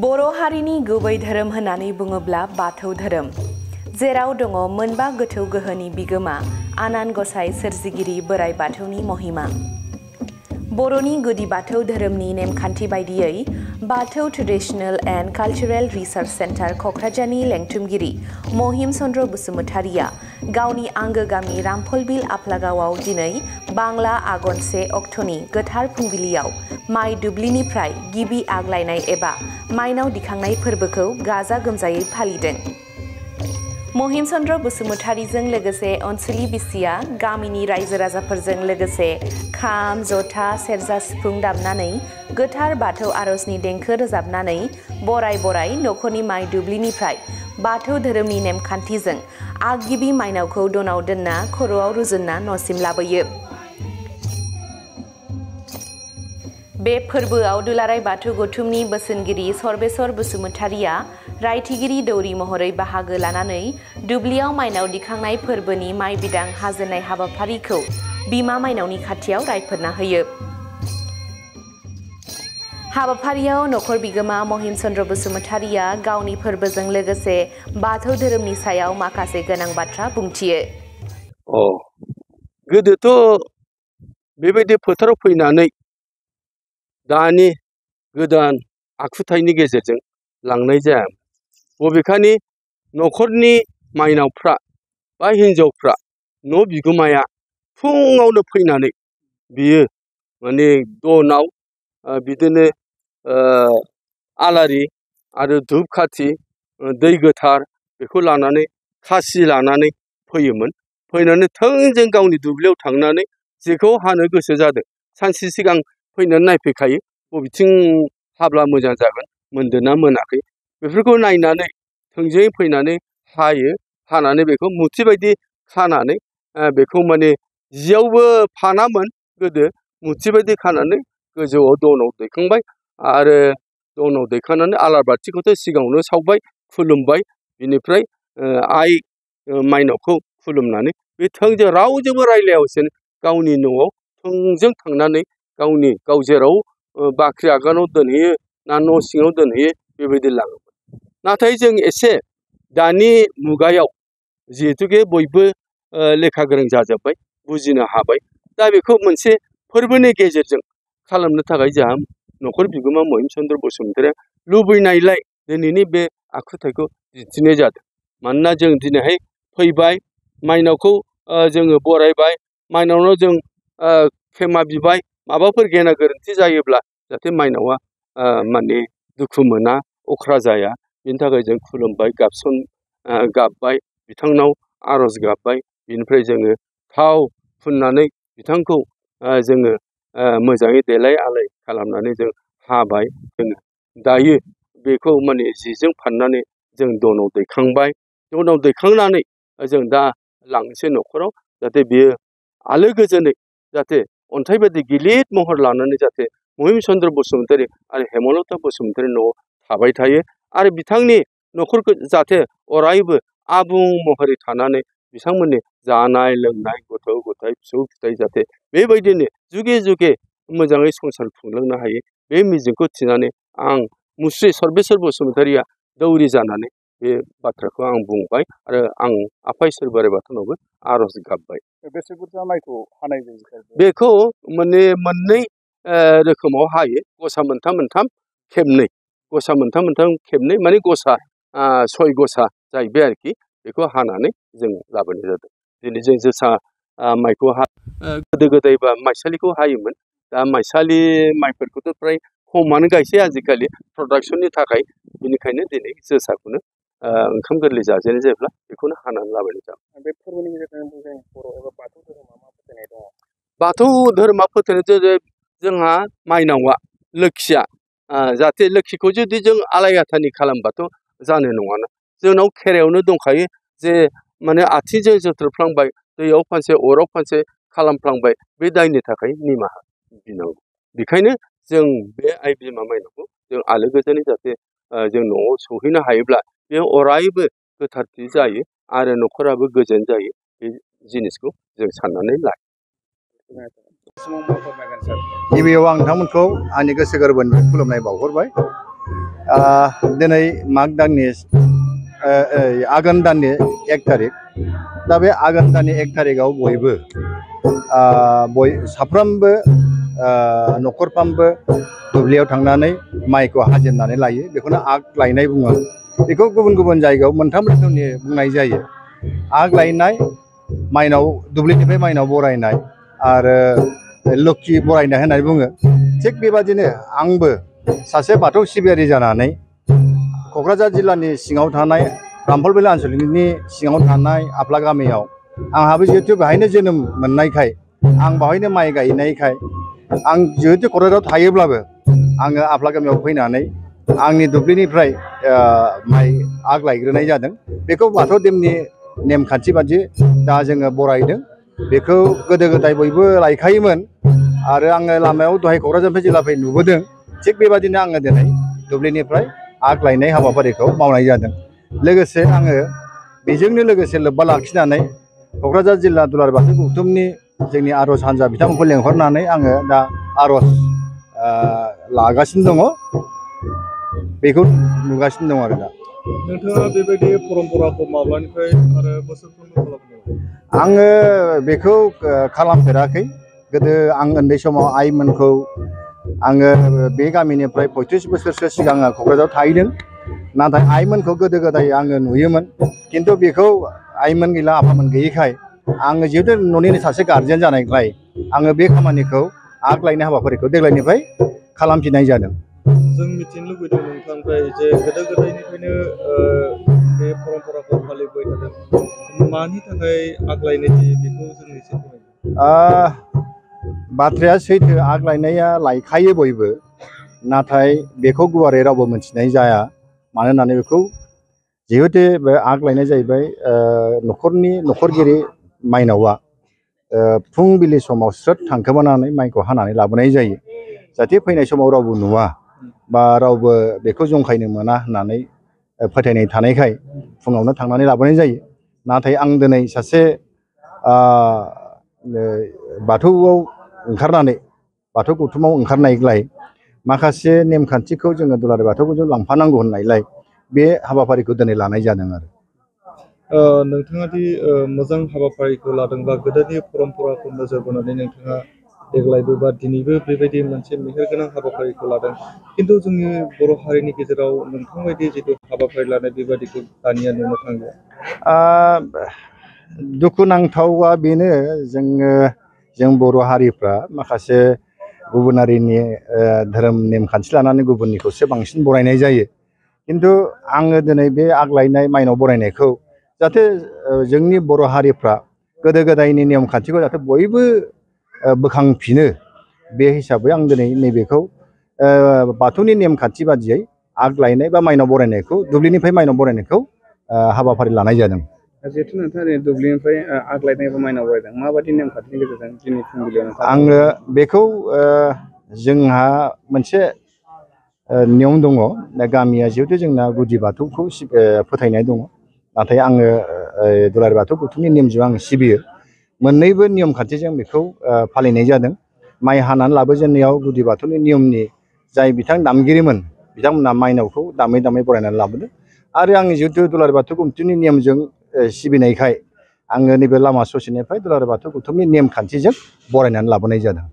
बर' हारिनि गुबै धोरोम होननानै बुङोब्ला बाथौ धोरोम, जेराव दङ मोनबा गोथौ गोहोनि बिगोमा आनान गसाइ सोरजिगिरि बोराइ बाथौनि महिमा। बर'नि गुदि बाथौ धोरोमनि नेमखान्थि बायदियै Bathou traditional and cultural research centre क'क्राझारनि लेंथुमगिरि महिम चन्द्र बसुमतारिया गावनि आंगो गामि रामफलबिल आफलागावआव दिनै बांला आघन 1 अक्ट'नि गोथार फुंबिलियाव माइ दुब्लिनिफ्राय गिबि आग्लायनाय एबा माइनाव दिखांनाय फोरबोखौ गाजा गोमजायै फालिदों। महिम चन्द्र बसुमतारिजों लोगोसे अनसुलि बिसिया गामिनि रायजो राजाफोरजों लोगोसे खाम, जथा, सेरजा, सिफुं दामनानै गोथार बाथौ आरजनि देंखो रोजाबनानै बराय बराय नखरनि माइ दुब्लिनिफ्राय बाथौ धोरोमनि नेमखान्थिजों आगगिबि माइनावखौ दनाव दोनना खर'आव रुजुनना न'सिम लाबोयो। बे फोरबोआव दुलाराय बाथौ गौथुमनि बोसोनगिरि सर्बेश्वर बसुमतारिया रायथिगिरि दौरि महरै बाहागो लानानै दुब्लियाव माइनाव दिखांनाय फोरबोनि माइ बिदां हाजेननाय हाबाफारिखौ बिमा माइनावनि खाथियाव रायफोरना होयो। हाबाफारियाव नखर बिगोमा महिम चन्द्र बसुमतारिया गावनि फोरबोजों लोगोसे बाथौ धोरोमनि सायाव माखासे गोनां बाथ्रा बुंथियो। गोदोथ' बेबायदि फोथाराव फैनानै दानि गोदान आखुथाइनि गेजेरजों लांनाय जाया। बबेखानि न'खरनि माइनावफ्रा बा हिन्जावफ्रा न' बिगोमाया फुङावनो फैनानै बियो माने दनाव बिदिनो आलारि आरो धुप खाथि दै गोथार बेखौ लानानै खासि लानानै फैयोमोन। फैनानै थोंजों गावनि दुब्लियाव थांनानै जेखौ हानो गोसो जादों सानसे सिगां फैनानै नायफैखायो बबेथिं हाब्ला मोजां जागोन, मोनदोंना मोनाखै बेफोरखौ नायनानै थोंजोङै फैनानै हायो। हानानै बेखौ मुथि बायदि खानानै बेखौ माने जियावबो फानामोन गोदो, मुथि बायदि खानानै गोजौआव दनाव दैखांबाय आरो दनाव दैखांनानै आलार बाथिखौथ' सिगाङावनो सावबाय, खुलुमबाय। बिनिफ्राय आइ माइनावखौ खुलुमनानै बे थोंजों रावजोंबो रायलायालासेनो गावनि न'आव थोंजों थांनानै गाव जेराव बाख्रि आगानाव दोनहैयो ना न' सिङाव दोनहैयो बेबायदि लाङोमोन। नाथाय जों एसे दानि मुगायाव जिहेथुके बयबो लेखा गोरों जाजोब्बाय, बुजिनो हाबाय, दा बेखौ मोनसे फोरबोनि गेजेरजों खालामनो थाखाय जोंहा न'खर बिगोमा महिम चन्द्र बसुमतारिया लुबैनायलाय दिनैनि बे आखुथायखौ दिन्थिनाय जादों। मानोना जों दिनैहाय फैबाय, माइनावखौ जोङो बरायबाय, माइनावनाव जों खेमा बिबाय, माबाफोर गेना गोरोन्थि जायोब्ला जाहाथे माइनावा माने दुखु मोना, अख्रा जाया, बिनि थाखाय जों खुलुमबाय, गाबबाय, बिथांनाव आरज गाबबाय। बिनिफ्राय जोङो थाव फुननानै बिथांखौ जोङो मोजाङै देलाय आलाय खालामनानै जों हाबाय। जोङो दायो बेखौ माने जिजों फाननानै जों दनाव दैखांबाय। दनाव दैखांनानै जों दा लांनोसै न'खराव, जाहाथे बियो आलो गोजोनै जाहाथे अन्थाइ बायदि गिलिर महर लानानै जाहाथे महिम चन्द्र बसुमतारि आरो हेमलता बसुमतारि न'आव थाबाय थायो आरो बिथांनि न'खरखौ जाहाथे अरायबो आबुं महरै थानानै बिथांमोननि जानाय लोंनाय गथ' गथाय फिसौ फिथाइ जाहाथे बेबायदिनो जुगे जुगे मोजाङै संसार खुंलांनो हायो, बे मिजिंखौ थिनानै आं मुस्रि सर्बेश्वर बसुमतारिया दौरि जानानै बे बाथ्राखौ आं बुंबाय आरो आं आफा इसोर बोराइ बाथौनावबो आरज गाबबाय। बेसे बुरजा माइखौ हानाय जायो? बेखौ माने मोननै रोखोमाव हायो, गसा मोनथाम मोनथाम खेबनै, गसा मोनथाम मोनथाम खेबनै माने गसा 6 गसा जाहैबाय आरोखि। बेखौ हानानै जों लाबोनाय जादों। दिनै जों जोसा माइखौ गोदो गोदायबा माइसालिखौ हायोमोन, दा माइसालि माइफोरखौथ' फ्राय खमानो गायसै आजिखालि प्रडाक्सननि थाखाय। बेनिखायनो दिनै जोसाखौनो ओंखाम गोरलै जाजेननाय जायोब्ला बेखौनो हानानै लाबोनाय जादों। बे फोरबोनि गेजेरजों जों बर' एबा बाथौ धोरोमा मा फोथायनाय दङ? बाथौ धोरोमा फोथायनाय जोंहा माइनावा लोखिया जाहाथे लोखिखौ जुदि जों आलाय आथानि खालामबाथ' जानो नङाना। जोंनाव खेरायावनो दंखायो जे माने आथिंजों जोथ्रोफ्लांबाय, दैयाव फानसे अराव फानसे खालामफ्लांबाय, बे दायनि थाखाय निमाहा बिनांगौ। बेखायनो जों बे आइ बिमा माइनावखौ जों आलो गोजोनै जाहाथे जों न'आव सौहैनो हायोब्ला बे अरायबो गोथारथि जायो आरो न'खराबो गोजोन जायो, बे जिनिसखौ जों साननानै लायो। गिबियाव आं नोंथांमोनखौ आंनि गोसो गोरबोनिफ्राय खुलुमनाय बावहरबाय। दिनै माग दाननि आघोन दाननि 1 तारिख दा बे आघोन दाननि 1 तारिखआव बयबो साफ्रोमबो न'खरफ्रामबो दुब्लियाव थांनानै माइखौ हाजेननानै लायो बेखौनो आग लायनाय बुङो बेखौ गुबुन गुबुन जायगायाव मोनथाम रोखोमनि बुंनाय जायो आग लायनाय माइनाव दुब्लिनिफ्राय माइनाव बरायनाय आरो लोक्षि बरायनाय होननानै बुङो थिग बेबादिनो आंबो सासे बाथौ सिबियारि जानानै क'क्राझार जिल्लानि सिङाव थानाय रामफलबिल आनसलिकनि सिङाव थानाय आफ्ला गामियाव आंहाबो जिहेतु बेहायनो जोनोम मोननायखाय आं बेहायनो माइ गायनायखाय आं जिहेतु क'क्राझाराव थायोब्लाबो आङो आफ्ला गामियाव फैनानै आंनि दुब्लिनिफ्राय माइ आग लायग्रोनाय जादों बेखौ बाथौ धोरोमनि नेमखान्थि बादि दा जोङो बरायदों बेखौ गोदो गोदाय बयबो लायखायोमोन आरो आङो लामायाव दहाय क'क्राझारनिफ्राय जिल्ला फै नुबोदों थिग बेबादिनो आङो दिनै दुब्लिनिफ्राय आग लायनाय हाबाफारिखौ मावनाय जादों लोगोसे आङो बेजोंनो लोगोसे लोब्बा लाखिनानै क'क्राझार जिल्ला दुलाराय बाथौ गौथुमनि जोंनि आर'ज हान्जा बिथांमोनखौ लेंहरनानै आङो दा आर'ज लागासिनो दङ बेखौ नुगासिनो दं आरो दा नोंथाङा बेबायदि परम्पराखौ माब्लानिफ्राय आरो बोसोरफ्रोमबो खालामदों आङो बेखौ खालामफेराखै गोदो आं उन्दै समाव आइमोनखौ आङो बे गामिनिफ्राय 35 बोसोरसो सिगां क'क्राझाराव थाहैदों नाथाय आइमोनखौ गोदो गोदाय आङो नुयोमोन खिन्थु बेखौ आइमोन गैला आफामोन गैयैखाय आङो जिहेतु न'नि सासे गारजेन जानायखाय आङो बे खामानिखौ आग लायनाय हाबाफारिखौ देग्लायनिफ्राय खालामफिननाय जादों जों मिथिनो लुबैदों नोंथांनिफ्राय जे गोदो गोदायनिफ्रायनो बे परम्पराखौ फालिबाय थादों मानि थाखाय आग लायनाय जायो बेखौ जों एसे फोरमायदों बाथ्राया सैथो आग लायनाया लायखायो बयबो नाथाय बेखौ गुवारै रावबो मिथिनाय जाया मानो होननानै बेखौ जिहेतु बे आग लायनाय जाहैबाय न'खरगिरि माइनावा फुंबिलि समाव स्रोद थांखोमानानै माइखौ हानानै लाबोनाय जायो जाहाथे फैनाय समाव रावबो नुवा बा रावबो बेखौ जंखायनो मोना होननानै फोथायनाय थानायखाय फुङावनो थांनानै लाबोनाय जायो नाथाय आं दिनै सासे बाथौआव ओंखारनानै बाथौ गौथुमाव ओंखारनायलाय माखासे नेमखान्थिखौ जोङो दुलाराय बाथौखौ जों लांफानांगौ होननायलाय बे हाबाफारिखौ दिनै लानाय जादों आरो नोंथाङा दि मोजां हाबाफारिखौ लादोंब्ला गोदोनि परम्पराखौ नोजोर बोनानै नोंथाङा देग्लायबो बा दिनैबो बेबायदि मोनसे मेहेरगोनां हाबाफारिखौ लादों खिन्थु जोंनि बर' हारिनि गेजेराव नोंथांबायदि जिथु हाबाफारि लानाय बेबायदिखौ दानिया नुनो थांलिया दुखुनांथावा बेनो जों बर' हारिफ्रा माखासे गुबुन हारिनि धोरोम नेमखान्थि लानानै गुबुननिखौसो बांसिन बरायनाय जायो खिन्थु आङो दिनै बे आग लायनाय माइनाव बरायनायखौ जाहाथे जोंनि बर' हारिफ्रा गोदो गोदायनि नेम खान्थिखौ जाहाथे बयबो बोखांफिनो बे हिसाबै आं दिनै नैबेखौ बाथौनि नेमखान्थि बादियै आग लायनाय बा माइनाव बरायनायखौ दुब्लिनिफ्राय माइनाव बरायनायखौ हाबाफारि लानाय जादों जिहेतु नोंथाङा दुब्लिनिफ्राय आग लायनाय बा माइनाव बरायदों माबायदि नेमखान्थिनि गेजेरजों दिनै फुंबिलियाव आङो बेखौ जोंहा मोनसे नियम दङ गामिया जिहेतु जोंना गुदि बाथौखौ फोथायनाय दङ नाथाय आङो दुलाराय बाथौ गौथुमनि नेमजों आं सिबियो मोननैबो नियम खान्थिजों बेखौ फालिनाय जादों माइ हानानै लाबोजेननायाव गुदि बाथौनि नियमनि जाय बिथां दामगिरिमोन बिथांमोना माइनावखौ दामै दामै बरायनानै लाबोदों आरो आं जिहेतु दुलाराय बाथौ गौथुमनि नेमजों सिबिनायखाय आङो नैबे लामा ससेनिफ्राय दुलाराय बाथौ गौथुमनि नेमखान्थिजों बरायनानै लाबोनाय जादों